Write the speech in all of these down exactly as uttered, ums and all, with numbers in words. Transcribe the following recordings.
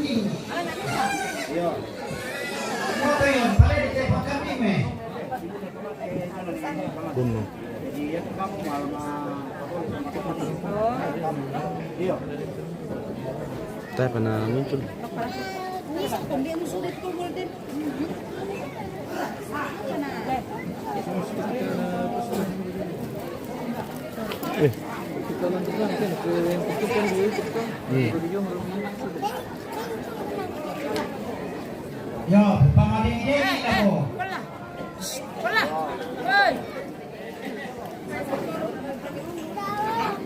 Iya. Apa yun? Pala di tayo pagkabing, eh. Dun mo. Iya. Tayo pa na muncul. Eh. Hmm. Yo, pamading-ding ako. Wala. Wala. Hoy.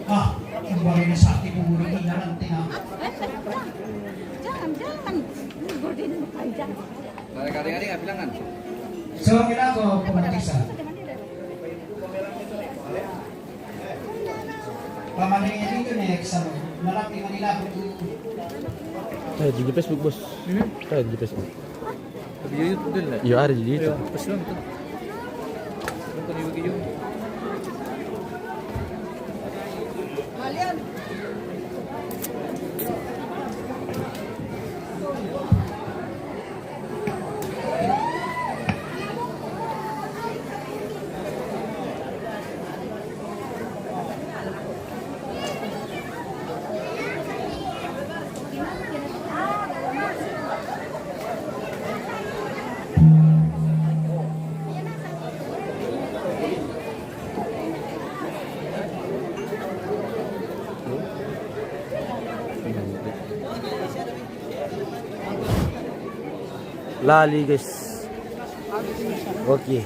Ah, ang bagay na sa akin, pumuli ka na lang, tina. Jangan, jangan. Gordin mo kayo dyan. Kare-kare nga rin, bilangan. So, kailangan ko pumatisa. Pamadali dito ni exam. Malaki Manila. Tayo, di Facebook, boss. Hmm? Tayo, di Facebook. Sabi yun, yun, dun, eh. Iyo, ari, di Iyo, dito. Pas lang ito. Ano pa niwag yun? Lali, guys. Okay.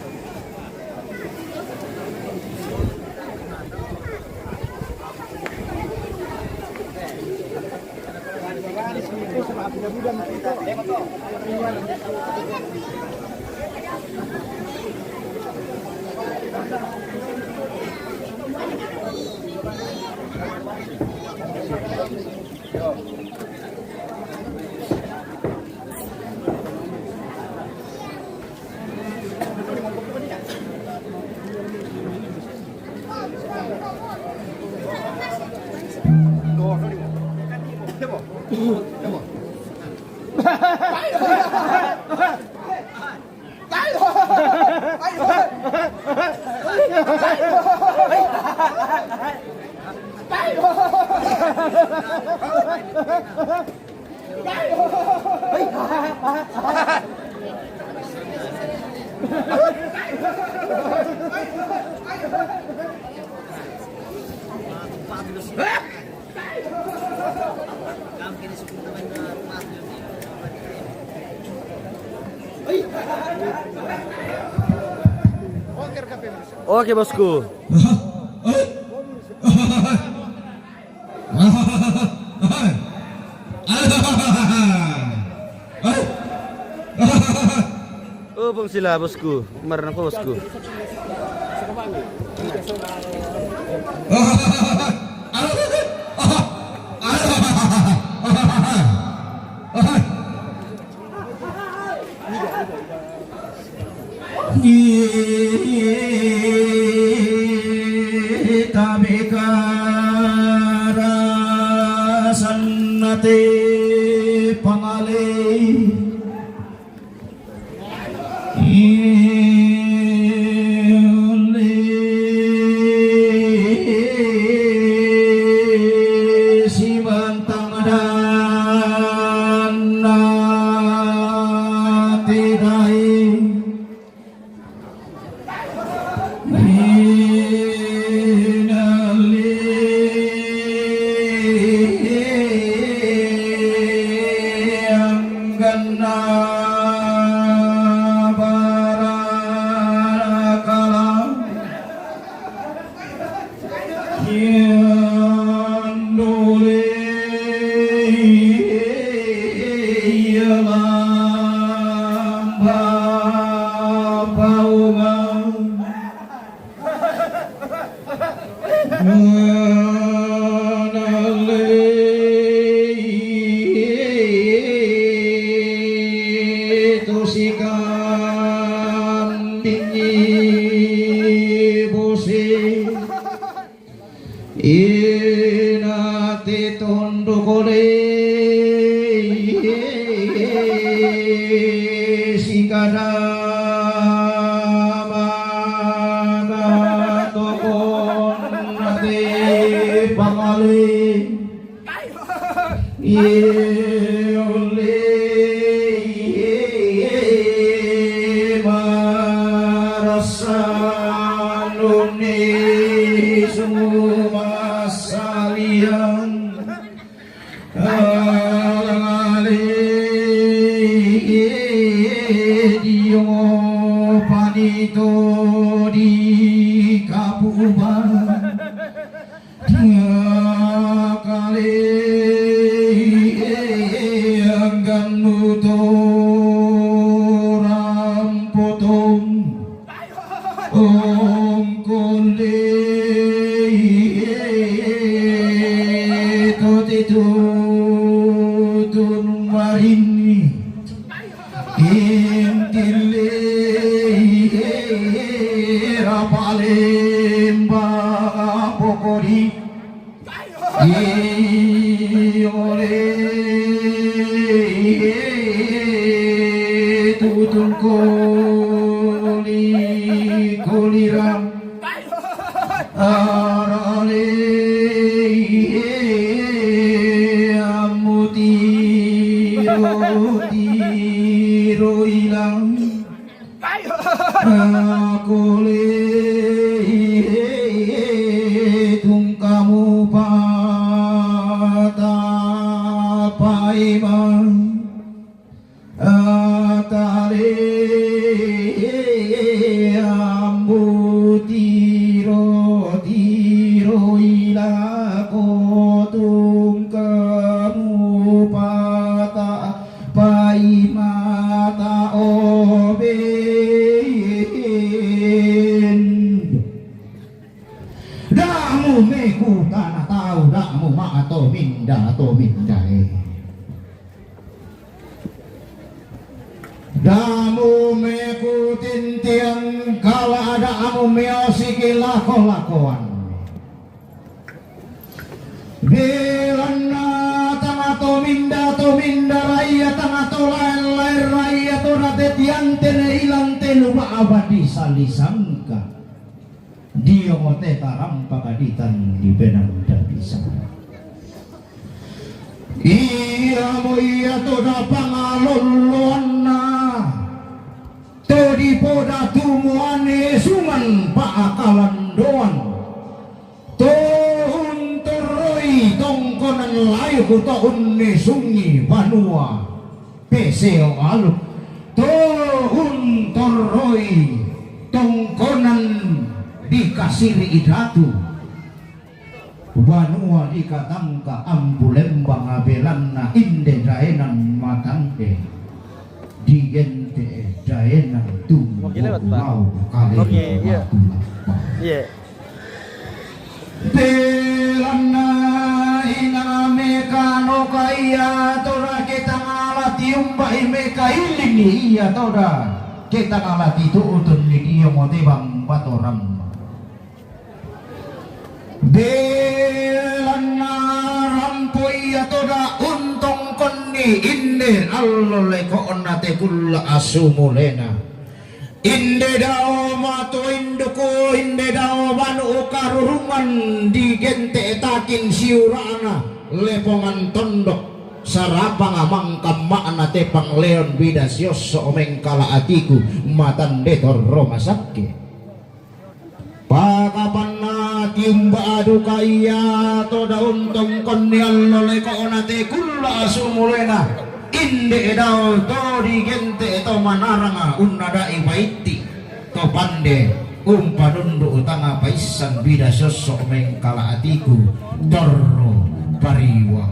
Okay, bosku. Oh, bang sila, bosku. Kemarin apa, bosku? Kita bikara sannate pangale. Simantang dan nati dai. Ada maka tokon nate pangale. Iole marasa nune sumasalian. Alale dio panito di kapuban. Kale anggan muto rampotong. Om kole to te tutun marini. Intile rapalembang pokori. Iore tutun koli koliram. Arale amutiro tiro ilang. Akole tungkamu pata paimang. Atale ambu tiro tiro ilako tungkamu pata paimata oben. Damu meku tanah tau, damu ma ato minda, ato minda e. Damu meku tintiang kala damu meosiki lako-lakoan. Belanna tangato minda to minda raya tangato lain-lain raya to natetiante ne ilang telu ba abadi salisangka. Dio mote tarampaka ditan di benang dabisa. Iya mo iya to da pangalolloanna to dipoda tumuane sungan paakalan doan. To untorroi tongkonan layu to unnesungi banua peseo aluk. To untorroi tongkonan dikasiri idatu. Banua dikatangka ampu lembang abelanna inde daenan matangke. Digente daenan tumbo. Oke, lewat, Pak. Mau kale. Oke, iya. Iya. Belanna inang mekanoka iya toda ketangala tiumbai mekailing iya toda ketangala tituutun ni dio mote bang batoram. Belanna rampo iya toda untongkonni inde allo leko'na te kulla asumulena. Inde dao mato induku, inde dao banu karurungan digente takin siurana lepongan tondok sarapanga mangkamma'na te pangleon bida siosso mengkala atiku matande torro masakke. Pakapanna tiumba duka iya to daun tongkonni allo leko'na te kulla asumulena. Inde dao to digente to manaranga unnadai baitti to pande umpanundu utanga paissan bida sosso mengkala atiku torro pariwa.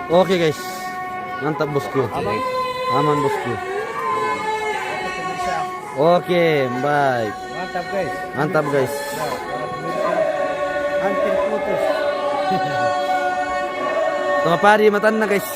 Oke, guys. Mantap, bosku. Aman, bosku. Oke, baik. Mantap, guys. Mantap, guys. Nah, para pemirsa, hampir putus. Tengah pari matanna, guys.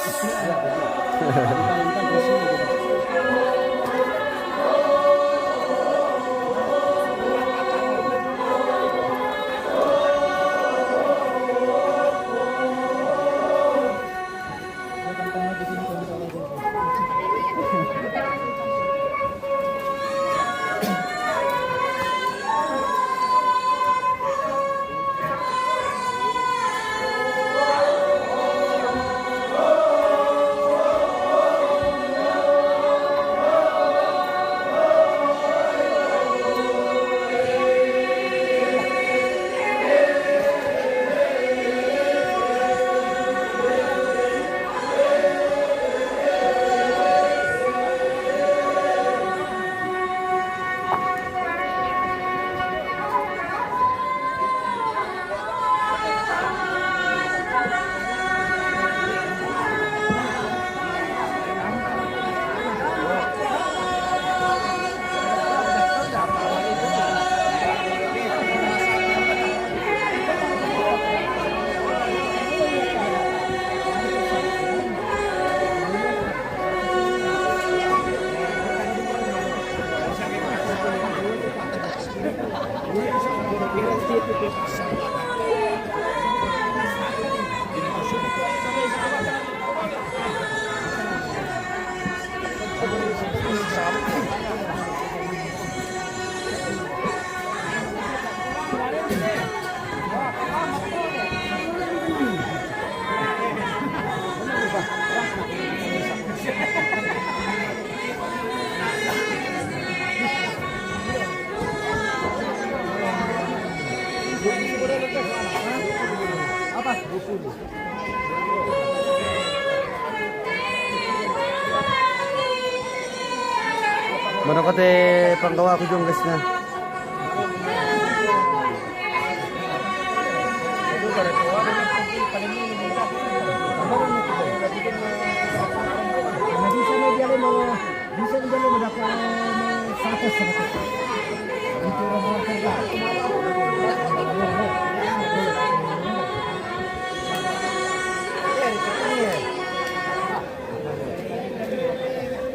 Mana kate panggawa aku jong, guys, nah.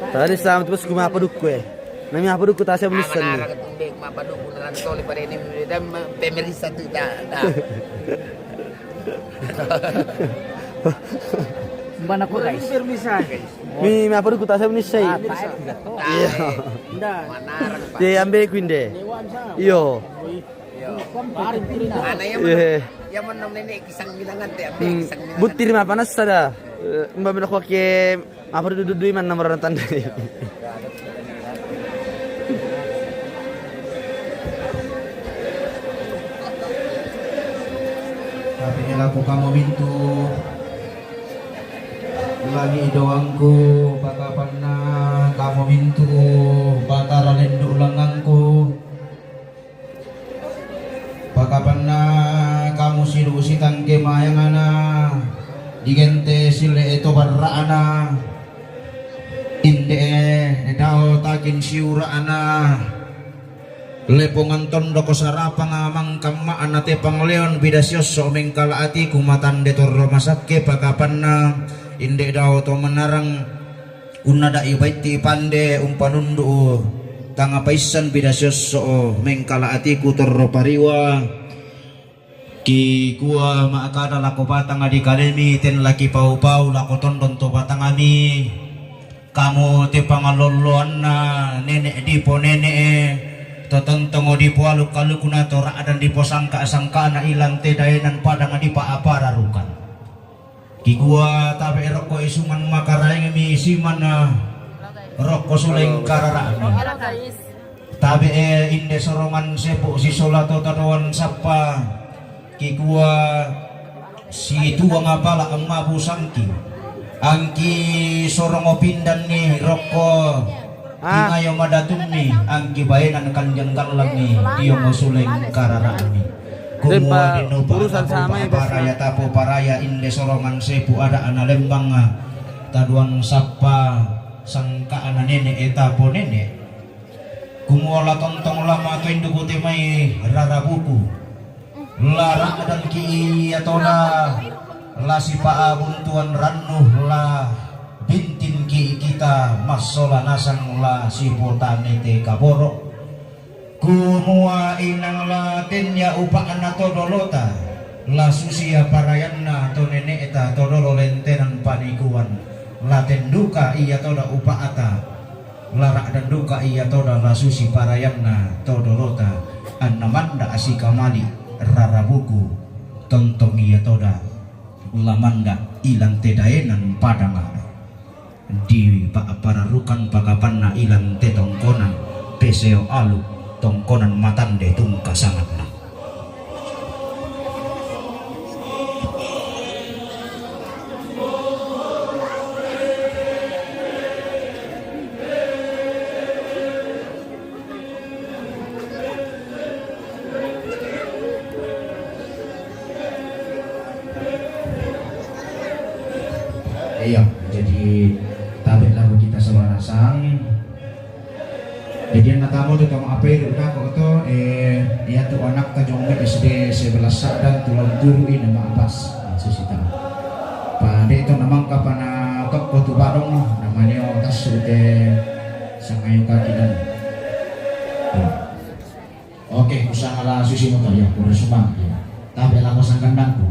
Tadi sama terus kuma apa dukku, eh. Nami apa dukku tasya menissan ni. Mana arang tumbe kuma apa dukku naran tole pada ini dan pemerisa tu dah, dah. Mbana ko, guys. Mi, mi apa dukku tasya menisai. Iya. Nda. Mana arang, Pak? Te ambe ku inde. Iyo. Iya. Mana yang mana? Iya. Yang mana nenek kisang bilangan te ambe. Hmm. Kisang bilangan. Butir ma panas sada. Eh, mbak, mbak, aku ke apa duduk duduk mana nomor orang tanda. Tapi laku kamu mintu lagi doangku, pakapanna kamu mintu, Batara lendu langangku. Pakapanna kamu sidu sitangke mayangana, digente sile eto barraana, inde dao takin siuraana, lepongan tondoko sarapang amang kamma anate pangleon bida siosso mengkala atiku matande torro masakke pakapanna, inde dao to menarang. Unnada'i baitti pande umpanundu'u, tanga paissan bida siosso mengkala atiku torro pariwa. Kikua ma'kada lako batanga di kalemi, ten laki pau-pau lako tondon to batangami. Kamu te pangalolloanna nene' dipo nene'e, to tontongo dipoalu kalukuna to ra'dan diposangka-sangkana ilang te daenan padang dipa apararukan. Kikua tabe' rokko isungan makaraengmi simana rokko suleng karara'mi. Tabe'e inde sorongan sepu sisola to tadoan sappa. Kikua situang apala mabu sangki. Angki sorongo pindanni rokko kingayo madatummi angki baenan kanjeng gallammi diongo suleng karara'mi. Kumua denno pa urusan sama ya, paraya tapo paraya inde sorongan sepu ada ana lembang, taduan sappa sangka ana nene e tapo nene. Kumua la tontong la mato induku te mai rarabuku. La ra'dangki iya toda la sipaabuntuan rannu la bintinki kita massola nasang la sipotane te kaboro. Kumua inang la tennia upa'na to dolota, la susia parayanna to nene'ta to dolo lentenan panikuan, la tenduka iya toda upa'ta, la ra'dan duka iya toda la susi parayanna to dolota, anna manda sikamali rarabuku, tontong iya toda la manda ilan te daenan padanga. Dipa'pararukan pakapanna ilan te tongkonan, peseo alu tongkonan matande tungka sanganna. Iya, jadi tabe' lako kita sola nasang. Jadi anna tamo tu tong apa itu udah kok to, eh, iya tu anak ta jong S D sebelas dan tulang guru ini ma pas susita. Pade to namang kapana tokko tu badong, namanya tas te sangayo kaki dan. Iya. Oke, usaha la susi motor ya, kurang semang ya. Tapi lama sangkan dangku.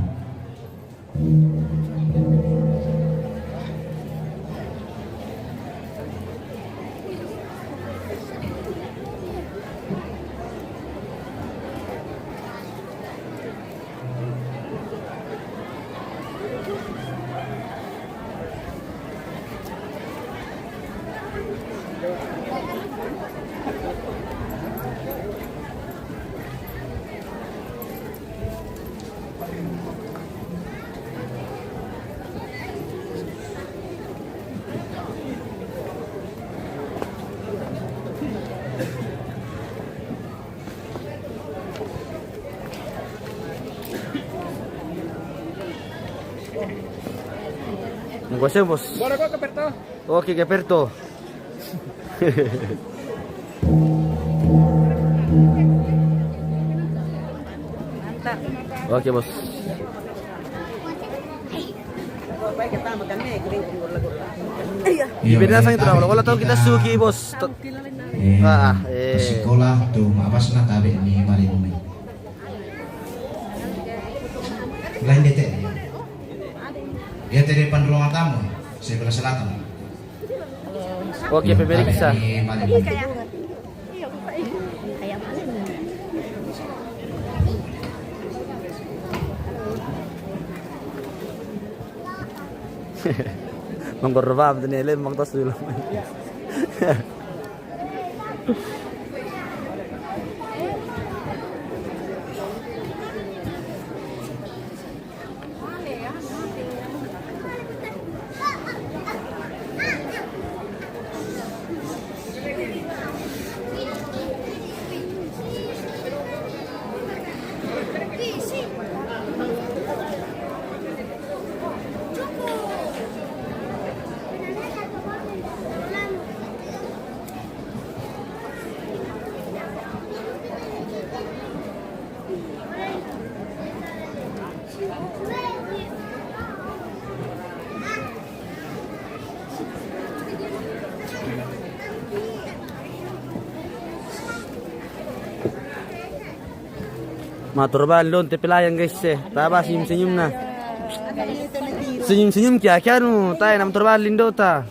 Nunggu saya, Bos. Boleh kok ke Perto? Oke, ke Perto. Mantap. Oke, Bos. Iya. Iya, beda sama itu, wala-wala tahu kita suki, Bos. Ah, eh. Sekolah tu, ma' pas na tabe' ni marinumi. Lain dete. Ya, tadi pandulungan tamu, sebelah selatan. Oke, pemeriksa. Tabe' ni marinumi. Mangkorba, betul ni, lem, mangtos dulu. Maturban lon te pelayan, guys, eh. Taba senyum-senyum na. Senyum-senyum kia, kia nu, tai na maturban lindo ta.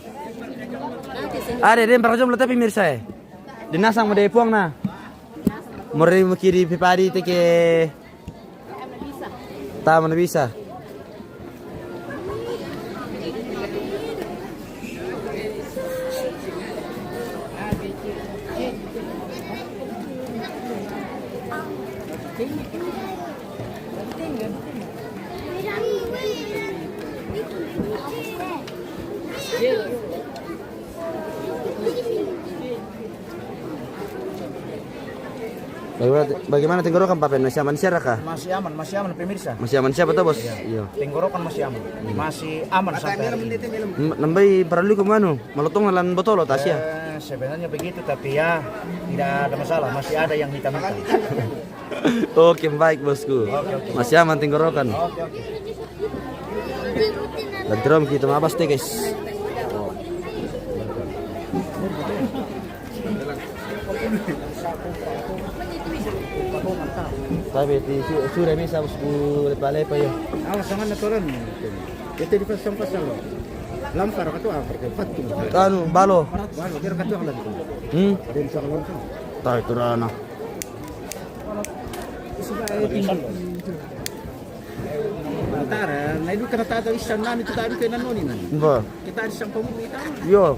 Are, den para jom lo tapi mirsa, eh. Dinasang mo de puang na. Mori mo kiri pipadi te ke. Tama na bisa. Bagaimana, bagaimana tenggorokan, Pak Pen? Masih aman siara kah? Masih aman, masih aman, pemirsa. Masih aman siapa tuh, Bos? Iya. Iya. Tenggorokan masih aman. Masih aman sampai hari ini. M-, nambai parallu ko manu, malotong lan botolo, Tasya? Eh, sebenarnya begitu, tapi ya, tidak ada masalah, masih ada yang hitam-hitam. Oke, baik, Bosku. Oke, oke. Masih aman tenggorokan. Oke, oke. Dan terom kita mabas teh, guys. Tapi di su-, sudah ini sabus ku lepa-lepa ya. Awas, jangan turun. Kita dipasang-pasang loh. Lampar ka tu, ah, pakai patung. Anu, balo. Balo, biar ka tu, ah, lagi. Hmm? Ada yang bisa keluar tu. Tahu itu rana. Tara, na idu kana tata isan nani tu tadu kena noni nani. Ba. Kita ada sang pemukul kita. Yo.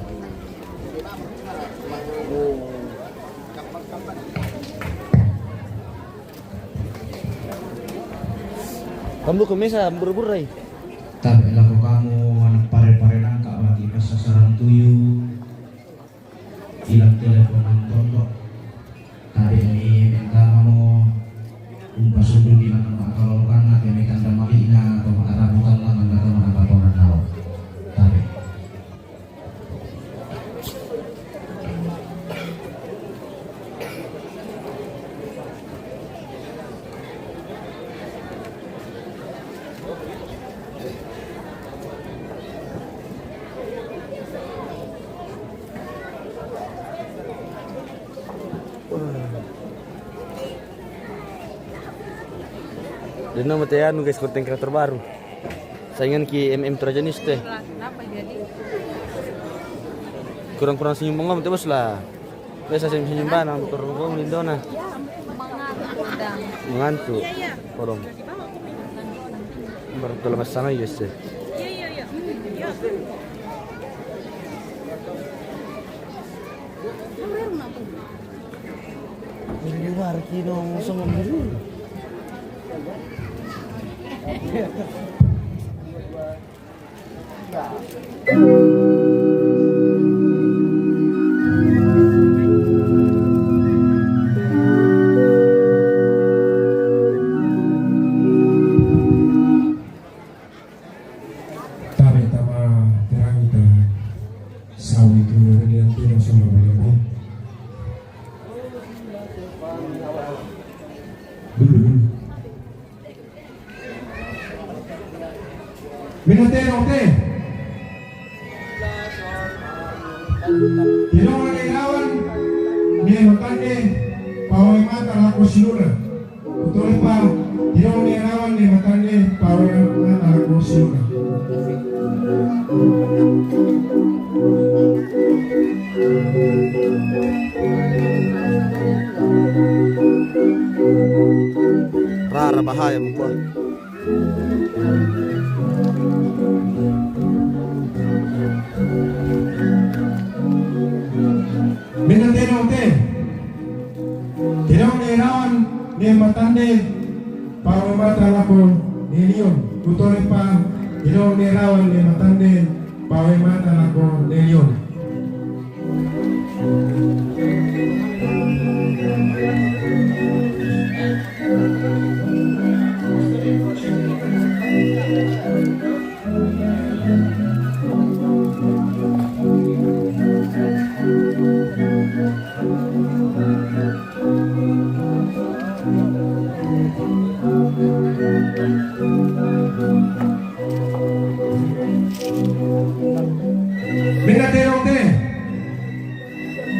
Kamu ke mesa buru-buru rai. Tapi lako kamu anak pare-pare nangka bagi pasasaran tuyu. Ilang telepon nang tondok. Tapi ini minta kamu umpasundun di mana makalolokan na kami kandang malikna atau maarabukan na mangkata maarabukan na. Tapi Dena mate anu, guys, konten kreator baru. Saingan ki M M Trajaniste. Kenapa jadi? Kurang-kurang senyum bengong, terus lah. Biasa senyum-senyum bana, motor bengong lindona. Mengantuk. Kodong. Baru telah masang aja sih. Di luar kino songong dulu. Tabe tama terangi ta sawi tu ni nanti na sama bala. Dulu, dulu. Minate no te. Tino ne rawan ne matande pawe mata lako siluna. Utolepa, tino ne rawan ne matande pawe mata lako siluna. Rara bahaya mukua. Mena teno te. Tedong ne rawan ne matande pawe mata lako ne lion. Utolepa tedong ne rawan ne matande pawe mata lako ne lion. Mena tedong te.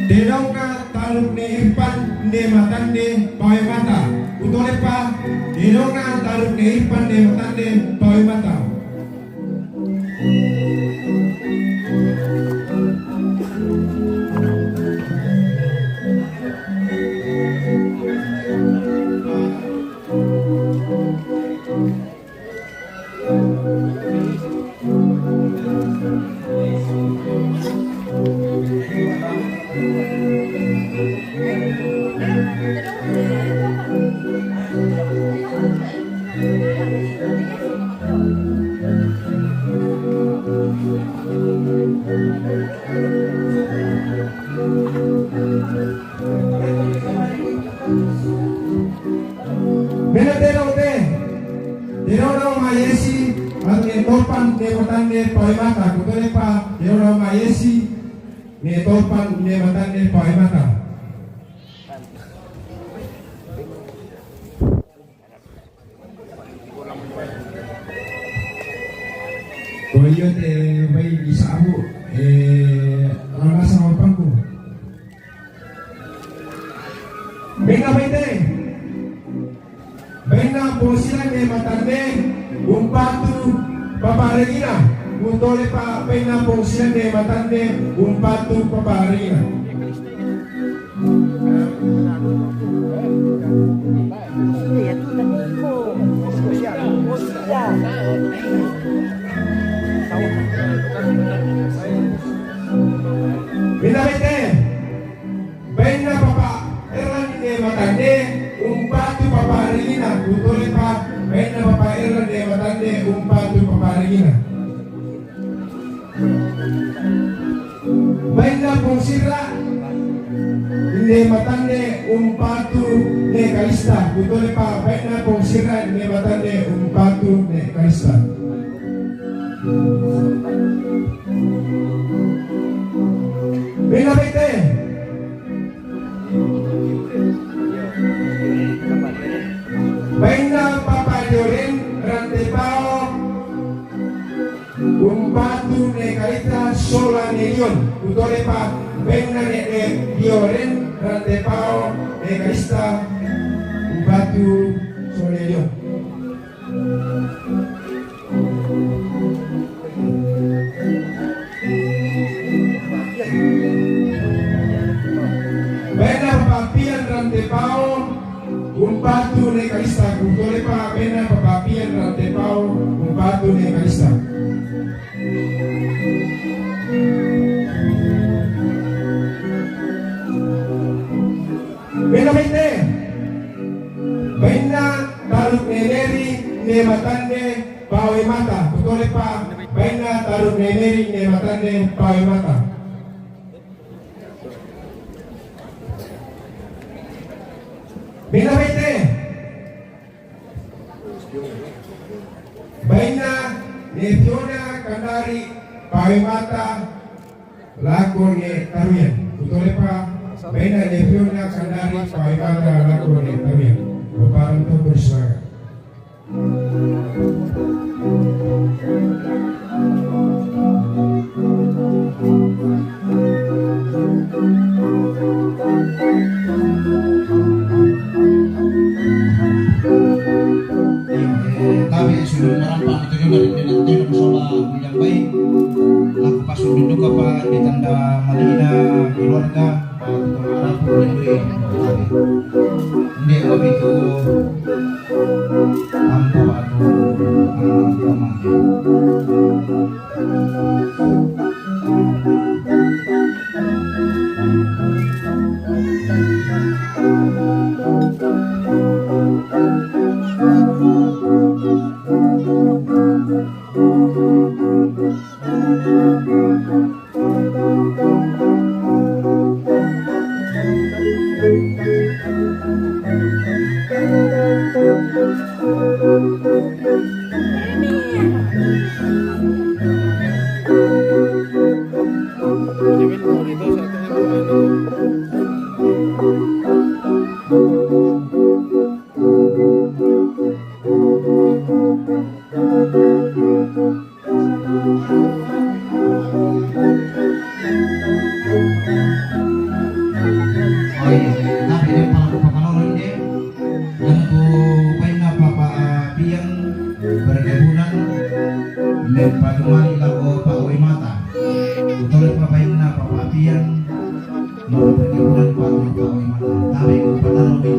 Tedong na taruk ne Irpan ne matande pawe mata. Utolepa, tedong na taruk ne Irpan ne matande pawe mata. Yesi, anu ne topan ne matanne pawai mata, kutole pa, yero ma Yesi, ne topan ne matanne pawai mata. Ko iyo te bai di sabu, eh, rama sama pangku. Benna bai te. Benna Pong Sira ne matanne umpatu papa Regina. Kutole pa benna Pong Sira ne matanne umpatu papa Regina. Benna bai te. Benna papa Erlan ne matanne umpatu papa Regina. Kutole pa benna papa Erlan ne matanne umpatu papa Regina. Benna Pong Sira ne matanne umpatu ne Kalista. Kutole pa benna Pong Sira ne matanne umpatu ne Kalista. Benna bai te. Benna papa Dioren Rantepao umpatu ne Kalista sola ne Lion. Kutole pa benna ne, ne Dioren Rantepao ne Kalista umpatu sola ne Lion. Benna papa Pian Rantepao umpatu ne Kalista. Kutole pa benna papa Pian Rantepao umpatu ne Kalista. Benna bai te. Benna Taruk ne Neri ne matanne pawai mata. Kutole pa benna Taruk ne Neri ne matanne pawai mata. Benna bai te. Benna ne Fiona Kandari pawai mata lako ne Taruyan. Kutole pa benna ne Fiona Kandari pawai mata lako ne Taruyan. Bapak Anto bersemangat. Tabe sudah merampak itu juga di dalam tenda sola yang baik. Laku pas sudah duka pa di tanda malina keluarga. Nde ko bitu ampo aku, ah, tama. Oi, tapi dia pala pakalolo inde, yang ku paina papa pian perkebunan, me patumali lako pa oi mata. Utole pa paina papa pian, me perkebunan pa oi mata. Tapi ku patalo itu.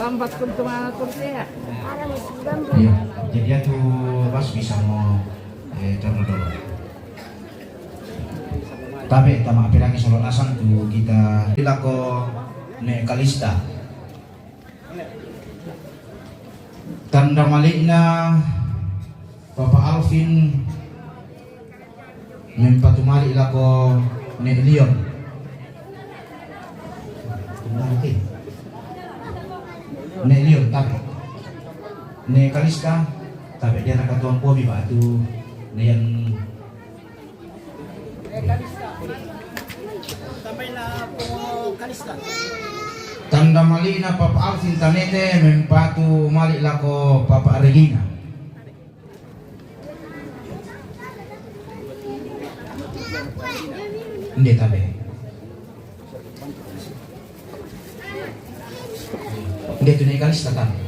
Lambat kum tuma kursi ya. Iya, jadi aku pas bisa mau, eh, terus dulu. Tapi tama piraki solo nasang tu kita lako ne Kalista. Tanda malikna Papa Alvin, me patumali lako ne Leon. Ne Lion, tabe'. Ne Kalista, tabe', dia nakatuang komi batu ne yan. Tanda mali'na Papa Alvin Tanete mempatu mali' lako Papa Regina. Nde tabe'. Nde tu ne Kalista tabe'.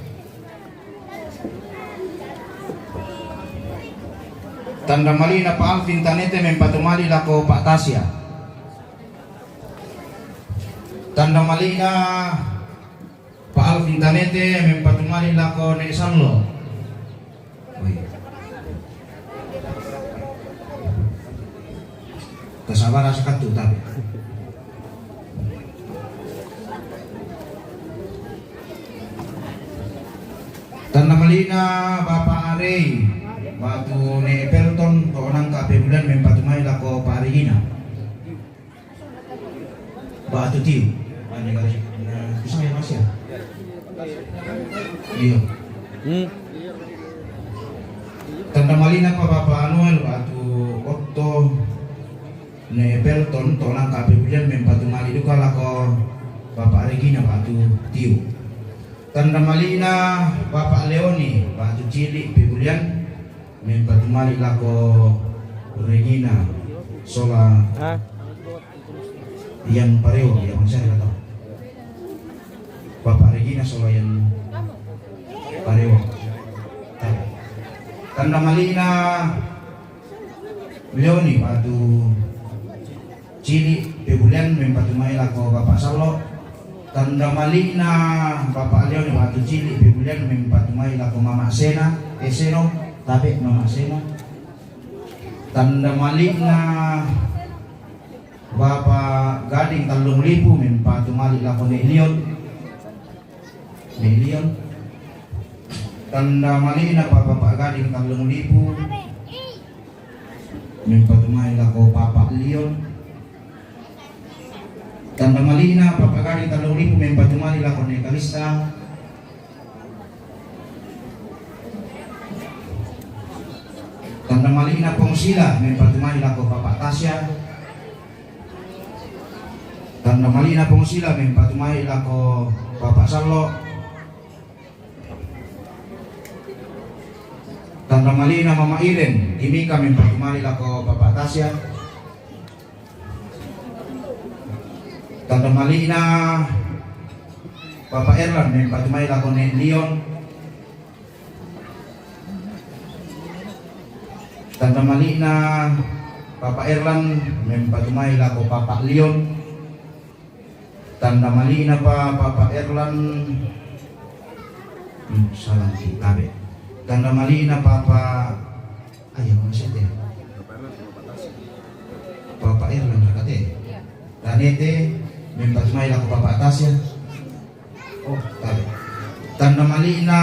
Tanda mali'na Pa Alvin Tanete mempatu mali' lako Pa Tasya. Tanda mali'na Pa Alvin Tanete mempatu mali' lako Ne Sallo. Oi. Tasabara sakattu tabe'. Tanda mali'na Bapa Arei, batu Ne Pelton, to nangka' pebulian mempatu mali' lako Pa Regina. Batu tiu. Ane kali, na, bisa ya, Mas, ya? Iyo. Hmm. Tanda mali'na pa Bapa Anuel batu Otto Ne Pelton, to nangka' pebulian mempatu mali' duka lako Bapa Regina batu tiu. Tanda mali'na Bapa Leoni batu cili' pebulian mempatu mali' lako Regina sola Yan Parewo, ya, bangsa ni kata. Bapa Regina sola Yan Parewo. Tanda mali'na Leoni batu cili' pebulian mempatu mali' lako Bapa Sallo. Tanda mali'na Bapa Leoni batu cili' pebulian mempatu mali' lako Mama Sena, eh, Seno, tabe', Mama Sena. Tanda mali'na Bapa Gading Tallung Lipu mempatu mali' lako Ne Lion. Ne Lion. Tanda mali'na Bapa Gading Tallung Lipu mempatu mali' lako Papa Lion. Tanda mali'na Bapa Gading Tallung Lipu mempatu mali' lako Ne Kalista. Tanda mali'na Pong Sila mempatu mali' lako Papa Tasya. Tanda mali'na Pong Sila mempatu mali' lako Papa Sallo. Tanda mali'na Mama Iren, Timika mempatu mali' lako Papa Tasya. Tanda mali'na Papa Erlan mempatu mali' lako Ne Lion. Tanda mali'na Papa Erlan mempatu mali' lako Papa Lion. Tanda mali'na pa Papa Erlan. Hmm, salah ki tabe'. Tanda mali'na Papa, ayo, masih ada. Papa Erlan nakate. Tanete mempatu mali' lako Papa Tasya. Oh, tabe'. Tanda mali'na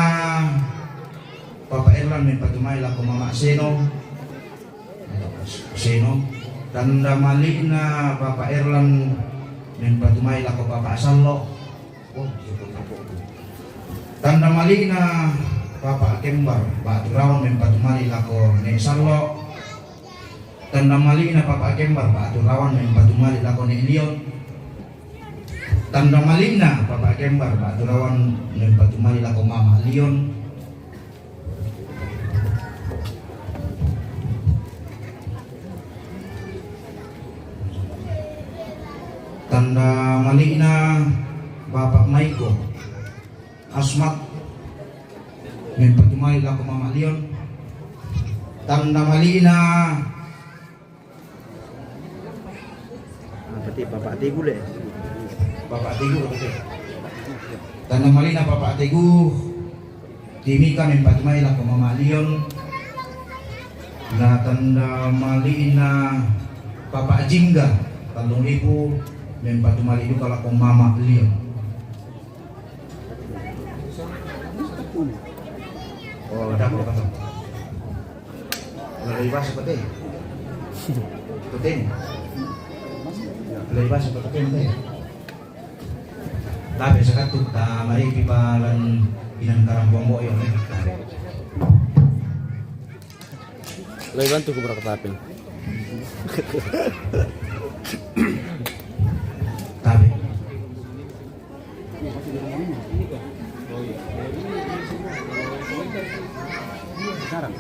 Papa Erlan mempatu mali' lako Mama Seno. Seno. Tanda mali'na Papa Erlan mempatu mali' lako Papa Sallo. Oh, tanda mali'na Papa Kembar batu Rawan mempatu mali' lako Ne Sallo. Tanda mali'na Papa Kembar batu Rawan mempatu mali' lako Ne Lion. Tanda mali'na Papa Kembar batu Rawan mempatu mali' lako Mama Lion. Tanda mali'na Bapa Maiko Asmat mempatu mali' lako Mama Lion. Tanda mali'na Apa ti, Papa Tegu le? Papa Tegu, Papa Tegu. Tanda mali'na Papa Tegu, Timika mempatu mali' lako Mama Lion. Na tanda mali'na Papa Jingga, Tallung Lipu, mempatu mali' duka lako Mama Lion. Oh, ada apa, Pak? Lalai bahasa pete. Pete. Lalai bahasa pete, pete. Tabe' sakattu ta maripi palan inan karambong boyo. Tabe'. Lai bantu ku berapa tapin. Tabe'. Sekarang.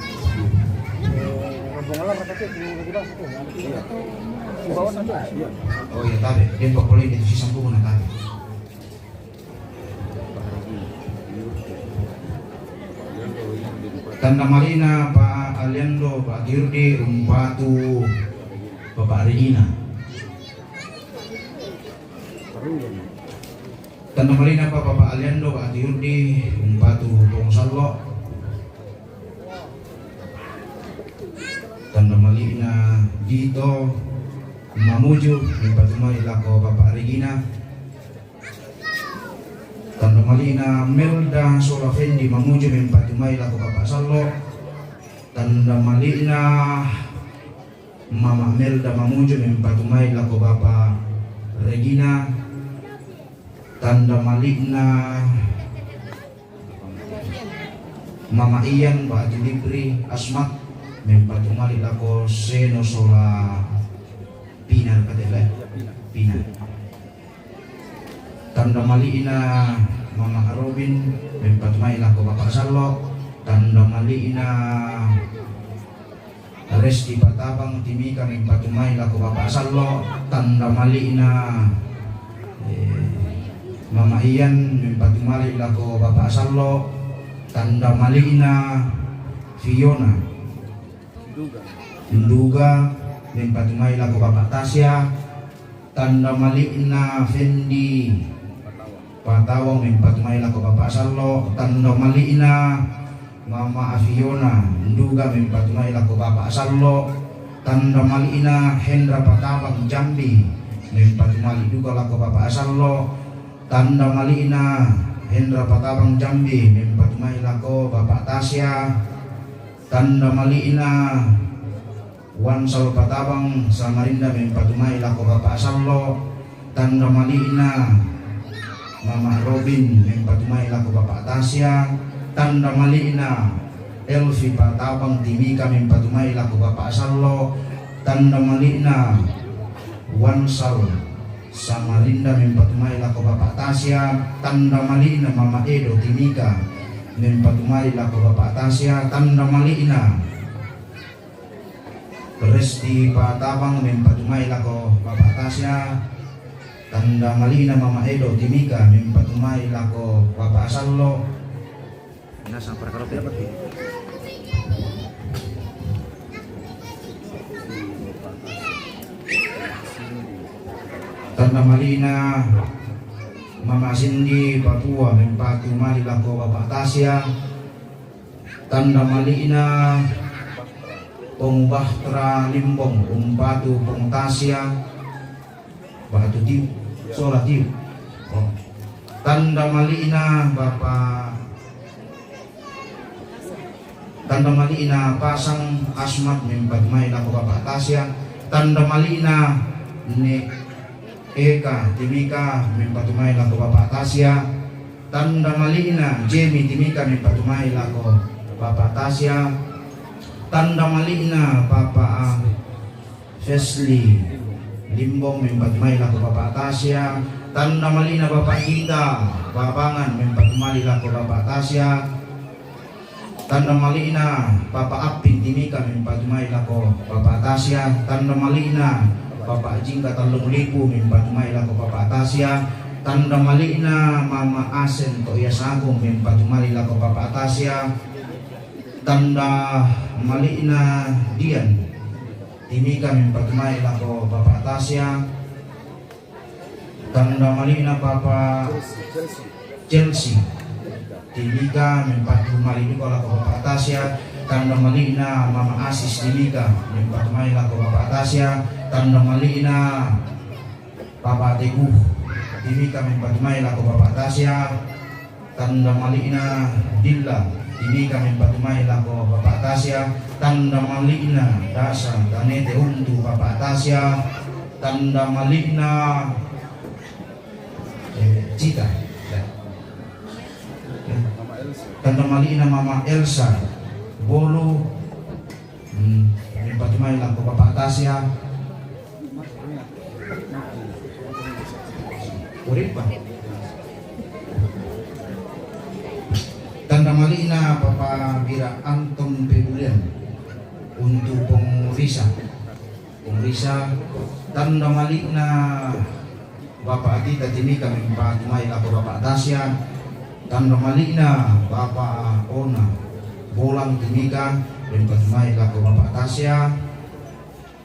Rombongan lama kecil, di bawah satu. Di bawah satu. Oh iya, tabe'. Dia kok boleh itu sisa buku na tabe'. Tanda malina Pa Aliando, Pa Girdi, umpatu Bapak Regina. Tanda malina Pa, Bapak Aliando, Pa Girdi, umpatu Pong Sallo. Tanda malina Dito Mamuju, umpatu mai lako Bapak Regina. Tanda malina Melda Sola Fendi Mamuju mempatu mai lako Bapak Sallo. Tanda malina Mama Melda Mamuju mempatu mai lako Bapak Regina. Tanda malina Mama Ian, Pak Haji Libri Asmat mempatu mai lako Seno Sola Pinar katela. Pinar. Tanda malina Mama Robin mempatu mai lako Bapak Sallo. Tanda malina Resti Patabang Timika mempatu mai lako Bapak Sallo. Tanda malina, eh, Mama Ian mempatu mai lako Bapak Sallo. Tanda malina Fiona Nduga mempatu mai lako Bapak Tasya. Tanda malina Fendi Patawang mempatu mai lako Bapak Sallo. Tanda malina Mama Afiona Nduga mempatu mai lako Bapak Sallo. Tanda malina Hendra Patabang Jambi mempatu mai duka lako Bapak Sallo. Tanda malina Hendra Patabang Jambi mempatu mai lako Bapak Tasya. Tanda malina Wansal Patabang Samarinda mempatu mai lako Bapak Sallo. Tanda malina Mama Robin mempatu mai lako Bapak Tasya. Tanda malina Elvi Patabang Timika mempatu mai lako Bapak Sallo. Tanda malina Wansal Samarinda mempatu mai lako Bapak Tasya. Tanda malina Mama Edo Timika mempatu mai lako Bapak Tasya. Tanda malina Resti Patabang mempatu mai lako Bapak Tasya. Tanda malina Mama Edo Timika mempatu mai lako Bapak Sallo. Nasa perkara apa? Tanda malina Mama Sindi Papua mempatu mai lako Bapak Tasya. Tanda malina Pong Bahtera Limbong umpatu Pong Tasya. Batu tiu, sola tiu. Oh. Tanda malina Bapak, tanda malina Pasang Asmat mempatu mai lako Bapak Tasya. Tanda malina Ne Eka Timika mempatu mai lako Bapak Tasya. Tanda malina Jemi Timika mempatu mai lako Bapak Tasya. Tanda malina Bapak, ah, Fesli Limbong mempatu mai lako Bapak Tasya. Tanda malina Bapak Gita Babangan mempatu mai lako Bapak Tasya. Tanda malina Bapak Apin Timika mempatu mai lako Bapak Tasya. Tanda malina Bapak Jingga Tallung Lipu mempatu mai lako Bapak Tasya. Tanda malina Mama Asen Toya Sagung mempatu mai lako Bapak Tasya. Tanda malina Dian Timika mempatu mai lako Bapak Tasya. Tanda malina Bapak Chelsea Timika mempatu mai duka lako Bapak Tasya. Tanda malina Mama Asis Timika mempatu mai lako Bapak Tasya. Tanda malina Bapak Teguh Timika mempatu mai lako Bapak Tasya. Tanda malina Dilla Timika mempatu mai lako Bapak Tasya. Tanda malina Dasa Tanete Untu Bapak Tasya. Tanda malina, eh, Tanda mali'na Mama Elsa Bolu, hmm, rimpatu mai lako Bapa' Tasya. Uripa. Tanda mali'na Bapa' Bira Anton Pebulian untuk pengurisa. Pengurisa, tanda mali'na Bapa' Atita Timika rimpatu mai lako Bapa' Tasya, tanda mali'na Bapa' Ona Bolang Timika rimpatu mai lako Bapa' Tasya,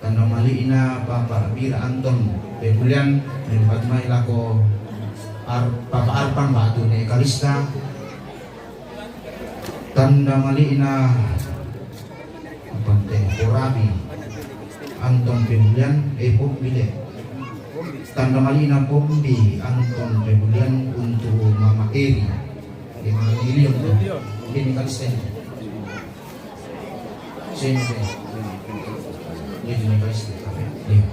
tanda mali'na Bapa' Bira Anton Pebulian rimpatu mai lako Ar-, Bapa' Arpan batu ne Kalista, tanda mali'na Pante Porabi Anton Pebulian, eh, Pombi le. Tanda mali'na Pombi Anton Pebulian untuk Mama Eri. Eh, Mama Eri untuk ini Kalista. Sini, sini. Ini Kalista. Iya.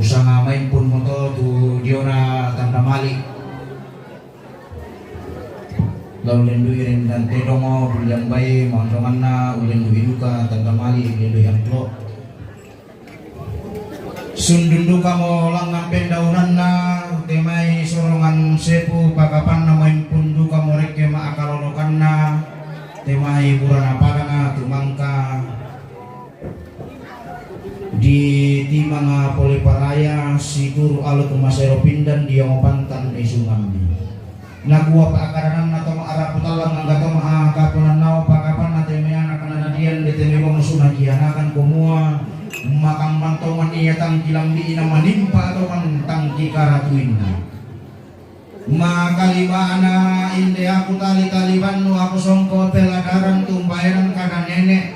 Kusanga maimpun moto tu diona tanda mali'. Lao lendu'i rindan tedongo buliang bai maondonganna, ulendu'i duka tanda mali', ulendu'i amplo. Sundun dukamo langngan pendaunanna, te mai sorongan sepu pakapanna, maimpun dukamo rekke ma'akalolokanna, te mai burana padanga tumangka di timanga pole paraya, situru' aluk masero pindan diongo pantan isungammi. Nakua pa'akarananna to ma'rapu tallang angga to ma'akaponannao pakapanna te mai anakna nadian de te mai bongsu nakianakan kumua, makambang tongan ia tangki lambi'na manimpa tongan tangki karatuinna. Makaliba'na inde aku tali-talibannu, aku songko peladaran tumbaenan kada nene',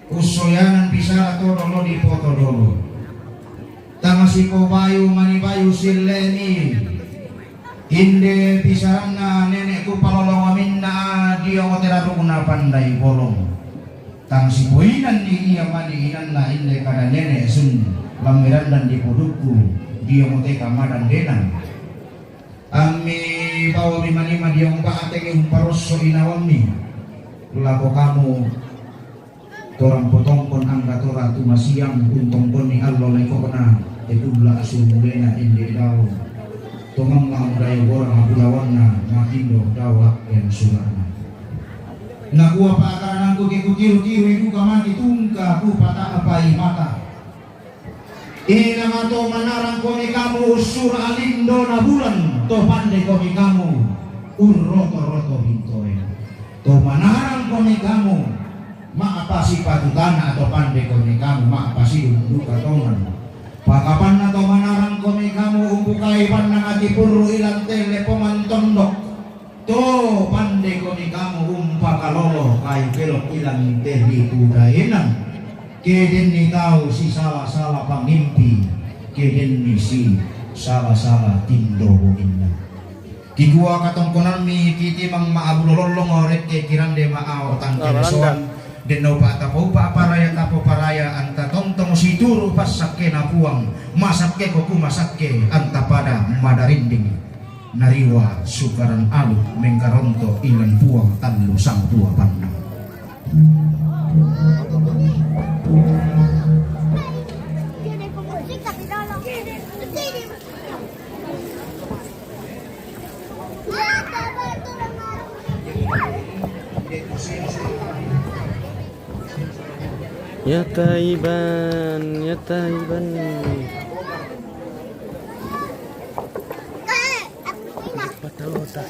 ussoyanan bisara to dolo dipoto dolo. Tang sipobayu mani bayu sille'ni. Inde bisaranna nene'ku palolongominna dio moterarukna pandai bolong. Tang sipoinanni ia mani inanna inde kada nene' sun lammirandan dipodukku dio moteka madandenan. Ammi bawami manima diong ba'teng umparosso inawammi lako kamu. Torang potongkon angga tora tu masiang untongkonni allo leko'na, te kulla' sumulena inde dao. Tomamma dayo gorang abulawanna, matindo dao lakken sura'na. Nakua pa'akaranangku ke kutiru-tirui duka mati tungka kupata'pai mata. Inang to manarangkomi kamu ussura lindona bulan, to pandekomi kamu urroto-roto bintoe. To manarangkomi kamu ma'pasipatu tana, to pandekomi kamu ma'pasidung duka tongan. Pakapanna to manarangkomi kamu umbukai bannang ati purru ilan telle pongan tondok. To pandekomi kamu umpakalolo kayu kelok ilan te lipu daenang. Ke denni tau sisala-sala pangimpi, ke denni sisala-sala tindo bonginna. Kikua katongkonammi kitimang ma'abulo lollong rekke kirande ma'ao tangkelesoan. Denno pa tapoupa paraya tapoparaya anta tontong situru' passakkena Puang, masakkeko ku masakke anta pada madarinding. Nariwa sukaran aluk mengkaronto ilan Puang tallu sangtua panna. Ya Taiban, ya Taiban. Patalota.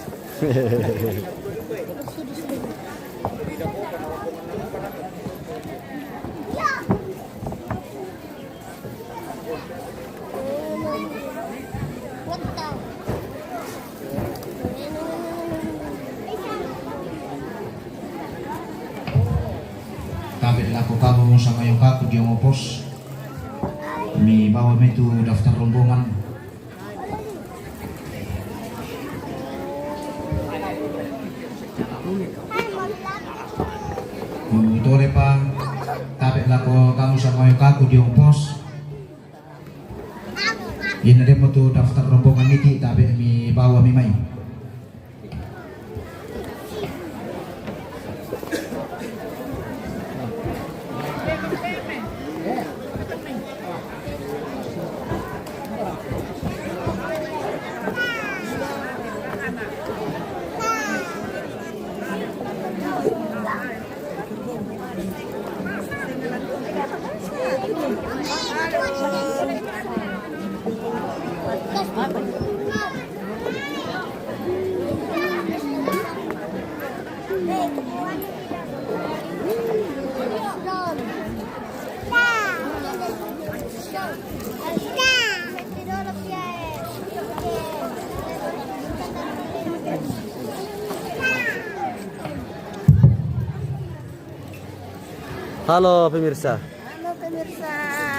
Tabe' lako kamu sangayong kaku dio ngopos. Mi bawa metu daftar rombongan. Tole pa, tabe' lako kamu sangoi kaku diong pos. Ina demo tu daftar rombongan niki tabe' mi bawa mi mai. Halo pemirsa. Halo pemirsa,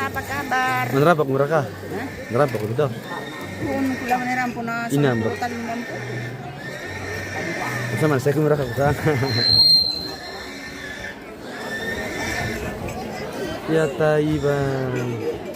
apa kabar? Manarabak muraka? Hah? Manarabak gitu. Pun kula manarabak pun. Ina, Mbak. Bisa mana saya muraka kita. Ya, Taiban.